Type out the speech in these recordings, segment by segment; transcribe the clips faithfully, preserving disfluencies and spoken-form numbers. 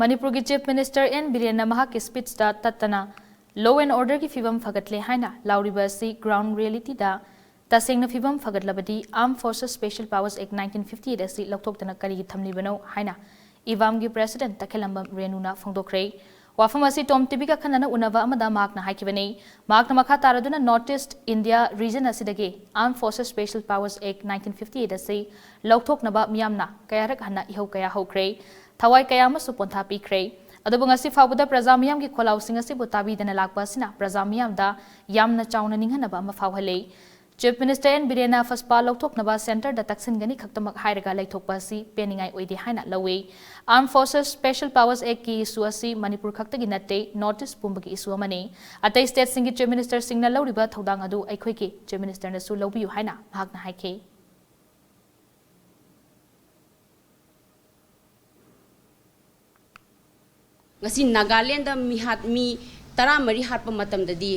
ꯃꯅꯤꯄꯨꯔꯒꯤ Chief Minister and ꯕꯤꯔꯦꯟꯅ ꯃꯍꯥꯛꯀꯤ speechꯇ ꯇꯠꯇꯅ law and orderꯒꯤ ꯐꯤꯕꯝ ꯐꯒꯠꯂꯦ ꯍꯥꯏꯅ ꯂꯥꯎꯔꯤꯕ ꯑꯁꯤ ground realityꯗ ꯇꯁꯦꯡꯅ ꯐꯤꯕꯝ ꯐꯒꯠꯂꯕꯗꯤ Armed Forces Special Powers Act nineteen fifty eight ꯑꯁꯤ ꯂꯧꯊꯣꯛꯇꯅ ꯀꯔꯤꯒꯤ ꯊꯝꯂꯤꯕꯅꯣ ꯍꯥꯏꯅ ꯏꯕꯥꯝꯒꯤ President ꯇꯈꯦꯜꯂꯝꯕꯝ ꯔꯦꯅꯨꯅ ꯐꯣꯡꯗꯣꯛꯈ꯭ꯔꯦ꯫ ꯋꯥꯐꯝ ꯑꯁꯤ ꯇꯣꯝ ꯇꯤꯚꯤꯒ ꯑꯈꯟꯅꯅ ꯎꯅꯕ ꯑꯃꯗ ꯃꯍꯥꯛꯅ ꯍꯥꯏꯈꯤꯕꯅꯤ꯫ ꯃꯍꯥꯛꯅ ꯃꯈꯥ ꯇꯥꯔꯗꯨꯅ North East India region ꯑꯁꯤꯗꯒꯤ Armed Forces Special Powers Act nineteen fifty eight ꯑꯁꯤ ꯂꯧꯊꯣꯛꯅꯕ ꯃꯤꯌꯥꯝꯅ ꯀꯌꯥꯔꯛ ꯍꯟꯅ ꯏꯍꯧ ꯀꯌꯥ ꯍꯧꯈ꯭ꯔꯦ꯫ ꯊꯋꯥꯏ ꯀꯌꯥ ꯑꯃꯁꯨ ꯄꯣꯟꯊꯥ ꯄꯤꯈ꯭ꯔꯦ꯫ ꯑꯗꯨꯕꯨ ꯉꯁꯤ ꯐꯥꯎꯕꯗ ꯄ꯭ꯔꯖꯥ ꯃꯤꯌꯥꯝꯒꯤ ꯈꯣꯜꯂꯥꯎꯁꯤꯡ ꯑꯁꯤꯕꯨ ꯇꯥꯕꯤꯗꯅ ꯂꯥꯛꯄ ꯑꯁꯤꯅ ꯄ꯭ꯔꯖꯥ ꯃꯤꯌꯥꯝꯗ ꯌꯥꯝꯅ ꯆꯥꯎꯅ ꯅꯤꯡꯍꯟꯅꯕ ꯑꯃ ꯐꯥꯎꯍꯜꯂꯤ꯫ Chief Minister ꯑꯦꯟ ꯕꯤꯔꯦꯟꯅ ꯐꯁꯄꯥ ꯂꯧꯊꯣꯛꯅꯕ centreꯗ ꯇꯛꯁꯤꯟꯒꯅꯤ ꯈꯛꯇꯃꯛ ꯍꯥꯏꯔꯒ ꯂꯩꯊꯣꯛꯄ ꯑꯁꯤ ꯄꯦꯟꯅꯤꯡꯉꯥꯏ ꯑꯣꯏꯗꯦ ꯍꯥꯏꯅ ꯂꯧꯏ꯫ Armed Forces Special Powers Actꯀꯤ issue ꯑꯁꯤ ꯃꯅꯤꯄꯨꯔ ꯈꯛꯇꯒꯤ ꯅꯠꯇꯦ, North East ꯄꯨꯝꯕꯒꯤ issue ꯑꯃꯅꯤ꯫ ꯑꯇꯩ stateꯁꯤꯡꯒꯤ Chief Ministerꯁꯤꯡꯅ ꯂꯧꯔꯤꯕ ꯊꯧꯗꯥꯡ ꯑꯗꯨ ꯑꯩꯈꯣꯏꯒꯤ Chief Ministerꯅꯁꯨ ꯂꯧꯕꯤꯌꯨ ꯍꯥꯏꯅ ꯃꯍꯥꯛꯅ ꯍꯥꯏꯈꯤ꯫ ꯉꯁꯤ ꯅꯥꯒꯥꯂꯦꯟꯗ ꯃꯤꯍꯥꯠ, ꯃꯤ ꯇꯔꯥꯃꯔꯤ ꯍꯥꯠꯄ ꯃꯇꯝꯗꯗꯤ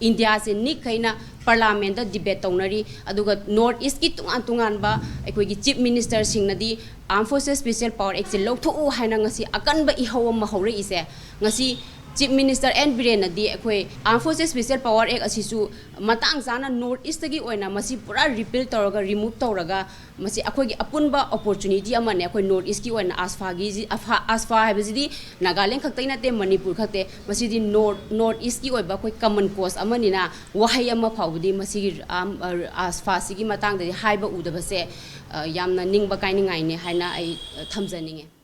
ꯏꯟꯗꯤꯌꯥꯁꯦ ꯅꯤꯛꯈꯩꯅ Parliamentꯇ debate ꯇꯧꯅꯔꯤ, ꯑꯗꯨꯒ North Eastꯀꯤ ꯇꯣꯉꯥꯟ ꯇꯣꯉꯥꯟꯕ ꯑꯩꯈꯣꯏꯒꯤ Chief Ministerꯁꯤꯡꯅꯗꯤ Armed Forces Special Power Actꯁꯦ ꯂꯧꯊꯣꯛꯎ ꯍꯥꯏꯅ ꯉꯁꯤ ꯑꯀꯟꯕ ꯏꯍꯧ ꯑꯃ ꯍꯧꯔꯛꯏꯁꯦ꯫ ꯉꯁꯤ Chief Minister ꯑꯦꯟ ꯕꯤꯔꯦꯟꯅꯗꯤ ꯑꯩꯈꯣꯏ Armed Forces Special Power Act ꯑꯁꯤꯁꯨ ꯃꯇꯥꯡ ꯆꯥꯅ North Eastꯇꯒꯤ ꯑꯣꯏꯅ ꯃꯁꯤ ꯄꯨꯔꯥ repeal ꯇꯧꯔꯒ, remove ꯇꯧꯔꯒ, ꯃꯁꯤ ꯑꯩꯈꯣꯏꯒꯤ ꯑꯄꯨꯟꯕ opportunity ꯑꯃꯅꯦ꯫ ꯑꯩꯈꯣꯏ North Eastꯀꯤ ꯑꯣꯏꯅ AFSPAꯒꯤ, AFSPA ꯍꯥꯏꯕꯁꯤꯗꯤ ꯅꯥꯒꯥꯂꯦꯟ ꯈꯛꯇꯒꯤ ꯅꯠꯇꯦ, ꯃꯅꯤꯄꯨꯔ ꯈꯛꯇꯦ, ꯃꯁꯤꯗꯤ North, North Eastꯀꯤ ꯑꯣꯏꯕ ꯑꯩꯈꯣꯏ common cause ꯑꯃꯅꯤꯅ, ꯋꯥꯍꯩ ꯑꯃ ꯐꯥꯎꯕꯗꯤ ꯃꯁꯤꯒꯤ, ꯑꯝ, ꯑ, AFSPAꯁꯤꯒꯤ ꯃꯇꯥꯡꯗꯗꯤ ꯍꯥꯏꯕ ꯎꯗꯕꯁꯦ, ꯑ, ꯌꯥꯝꯅ ꯅꯤꯡꯕ ꯀꯥꯏꯅꯤꯡꯉꯥꯏꯅꯦ ꯍꯥꯏꯅ ꯑꯩ, ꯑ, ꯊꯝꯖꯅꯤꯡꯉꯦ꯫